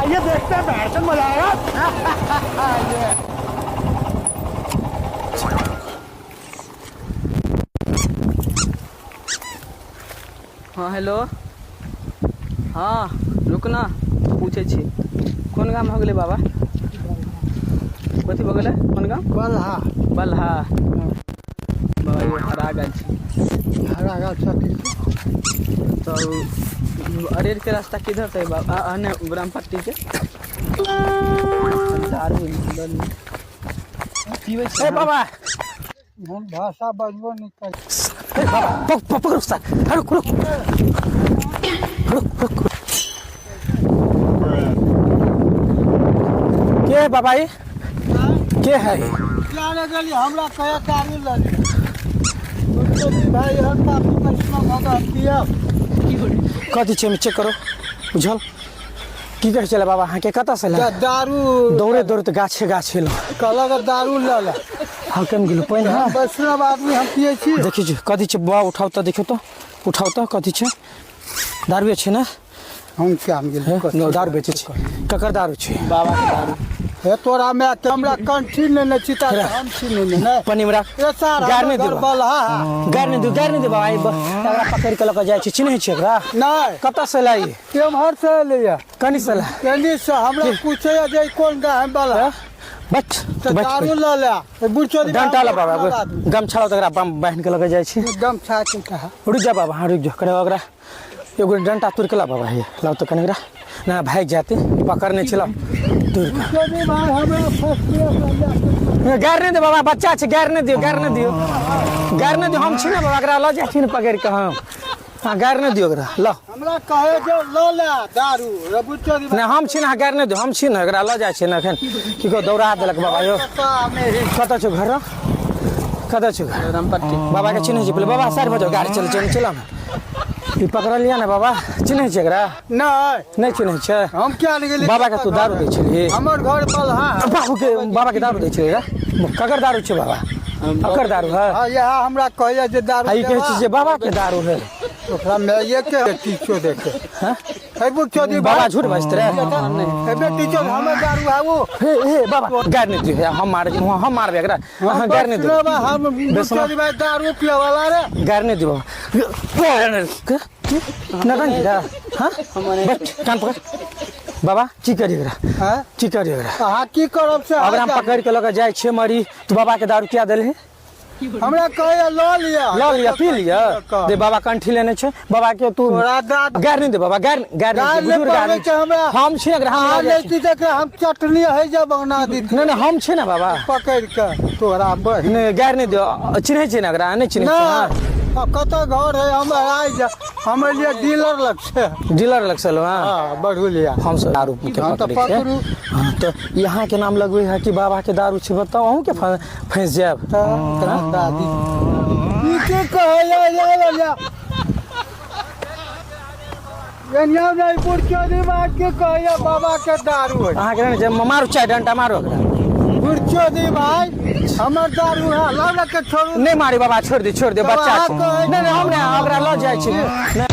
आइए देखते हैं बैठ मजा आएगा। हाँ हेलो। हाँ रुक ना, पूछै छी कोन गाम भऽ गेलै बाबा? कथी भऽ गेलै? कोन गाम? बलहा। बलहा। बाबा यौ हरा गेल छी। हरा गेल छथि। तऽ अरेरके रास्ता किधर से है बाबा? नहि, ब्रह्मपट्टी के दारू पीबै छी। ए बाबा, हम भाषा बजबो नहि कर। ए बाबा, पकड़ो सर, रुक रुक रुक रुक। के है बाबा? ई के है? जाने गेली, हमरा कहे दारू लऽ लिअ। भाई, हम पापी वैष्णव भगत पियब। कथी छै? चेक करो। बुझल की कहै छलै बाबा अहाँके? कतऽ से तऽ दारू। दौड़े दौड़े गाछे गाछे एलहुँ। कहलक दारू लऽ ले। हाँ, केम गेलहुँ पानि। हाँ। हम वैष्णव आदमी, हम पियै छी। देखै छी कथी छै बाबा? उठाउ तऽ, देखियौ तऽ, उठाउ तऽ, कथी छै? दारुए छै ने? हम क्या गेल? हे, दारू बेचै छै। ककर दारू छै? बाबा के दारू। हे तोरा माय के, हमरा कंठी लेने छी तऽ हम छी लेने नहि। पानि मे राख। ए सर, गार नहि हमर घर देबा। बलहा है। गारि नहि दियौ, गारि नहि दियौ बाबा। ई एकरा पकड़ि कऽ लऽ कऽ जाइ छी। चिन्है छी एकरा? नहि। कतऽ से एलै ई? केम्हर से एलैया? कनी से एलै? केनी से। हमरा पूछैया जे ई कोन गाय है, बलहा। बैठ। तऽ बैठ। दारू लऽ ले बुढ़। डंटा लऽ बाबा, गमछा लऽ, तऽ एकरा बान्हि कऽ लऽ कऽ जाइ छी। गमछा के कहा? रुकि जा बाबा। हाँ, रुकि जाओ कने। ओकरा एगो डंटा तुर के ला बाबा। हे, लाओ तो कने एकरा ना, भागि जाते। पकड़ने छी, लाओ तुर के। चोरी भाई, हमरा फर्स्ट क्लास। गारि नहि दे बाबा, बच्चा छै। गारि नहि दियौ, गारि नहि दियौ, गारि नहि दियौ। हम छी ने बाबा, एकरा लऽ जाइ छी ने पकड़ि कऽ हम। हाँ, गारि नहि दियौ एकरा, लऽ। हमरा कहे जे लऽ ले दारू रे बुढ़ चोरी। नहि, हम छी ने, अहाँ गारि नहि दियौ। हम छी ने, एकरा लऽ जाइ छी ने। एखन की कह दौड़ा देलक बाबा यौ। कतऽ छौ घर? कतऽ छौ घर? रामपट्टी। बाबा के चिन्है छी? पहिले बाबा साइड भऽ जाओ, गाड़ी चल चल चल। ई पकड़लियै ने बाबा, चिन्है छै एकरा? नहि। नहि चिन्है छै? हम क्या नहि गेली। बाबा के तू दारू दै छलही? हमर घर बलहा है। बाबू के, बाबा के दारू दै छलै रे? ककर दारू छै बाबा? ककर दारू है? हाँ, इएह हमरा कहैया जे दारू आ ई कहै देबा। छै जे बाबा के दारू है। ओकरा माइये के टीचो देखे हाँ? हे बुढ़ चोदी। बाबा झूठ बजते रहे। हे बेटी चोद, हमर दारू है वो। हे हे बाबा, गारि नहि दियौ। हम मार, हम मारबै एकरा। अहाँ गारि नहि दियौ। हम बुढ़ चोदी भाई दारू पिए वाला रे। गारि नहि दियौ बाबा। नगन रे। हाँ, बैठ, कान पकड़। बाबा, की करी एकरा? हैं? की करी एकरा? अहाँ की करब से? अगर हम पकड़ के लऽ के जाइ छियै मरी। तू बाबा के दारू किया देलही? हमरा कहैया लऽ लिअ। लऽ लिअ, पी लिअ। दे बाबा, कंठी लेने छै बाबा के तू। तोरा दाद। गारि नहि दे बाबा, गारि गारि नहि गारि दे। नहि बुजुर्ग आदमी पड़बै छै हमरा। हम छी ने एकरा, हम अहाँ लऽ जाइ नहि छी देखले, हम चटनी है जे बना दी। छी। नहि नहि, हम छी ने बाबा। पकड़ के तोरा बहिन। नहि, गारि नहि दियौ। चिन्है छियै ने एकरा? नहि चिन्है छियै? नहि, अब कतऽ घर है? हम आइ जा, हमर लिए डीलर लग छै। डीलर लग चलो। हाँ। हाँ, बढ़ुलिया। हम सब दारू के हाँ, तऽ पकड़ै छियै। पकड़ू। हाँ, तऽ यहाँ के नाम लगबै है कि बाबा के दारू छै? बताउ, अहूँ के फँसि जायब। तऽ तोरा दादी ई की कहैया? ये या एनिया नहीं, बुढ़चोदी बात के कहैया बाबा के दारू है। अहाँके नहि जे मारू, चाहे डंटा मारू ओकरा। बुढ़चोदी भाई, हमर दारू है, लाव के छोड़ू। नहि मारी बाबा, छोड़ दे, छोड़ दे। तब बच्चा अहाँ छै। कहै नहि नहि, हम नहि ओकरा लऽ जाइ छी। नहि।